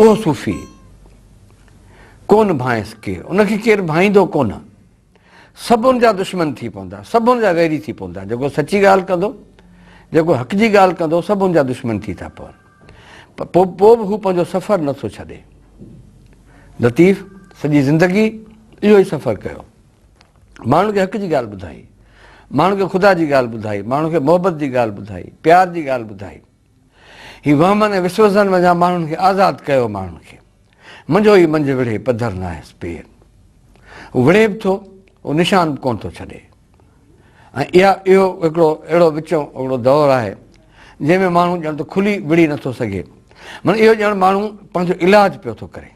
اهو صوفي ڪونه ڀانئيس ڪير، ان کي ڪير ڀانئيندو ڪونه. سڀ ان جا دشمن ٿي پوندا، سڀ ان جا ويري ٿي پوندا. جيڪو سچي ڳالهه ڪندو، جيڪو حق جي ڳالهه ڪندو، سڀ ان جا دشمن ٿي ٿا پون. پوء پوء به هو پنهنجو سفر نٿو ڇڏي. لطيف سڄي زندگي اهو ئي سفر ڪيو. ماڻهن کي حق جي ڳالهه ٻڌائي، ماڻهن کي خدا جي ڳالهه ٻڌائي، ماڻهن کي محبت جي ڳالهه ٻڌائي، پيار جي ڳالهه ٻڌائي. هي وهمن ۽ وسوسن منجهان ماڻهن کي آزاد ڪيو ماڻهن کي منجهو ئي منجهه وڙهي پڌر ناهيس پير. هو وڙهي به ٿو، هو نشان به ڪونه ٿو ڇڏي. ۽ اها اهو هڪڙو اهڙو وچون هڪڙو دور آهي جنهن ۾ ماڻهو ڄڻ ته کلي وڙهي نٿو سگهي. معنيٰ اهو ڄڻ ماڻهو پنهنجو علاج پيو ٿو ڪري.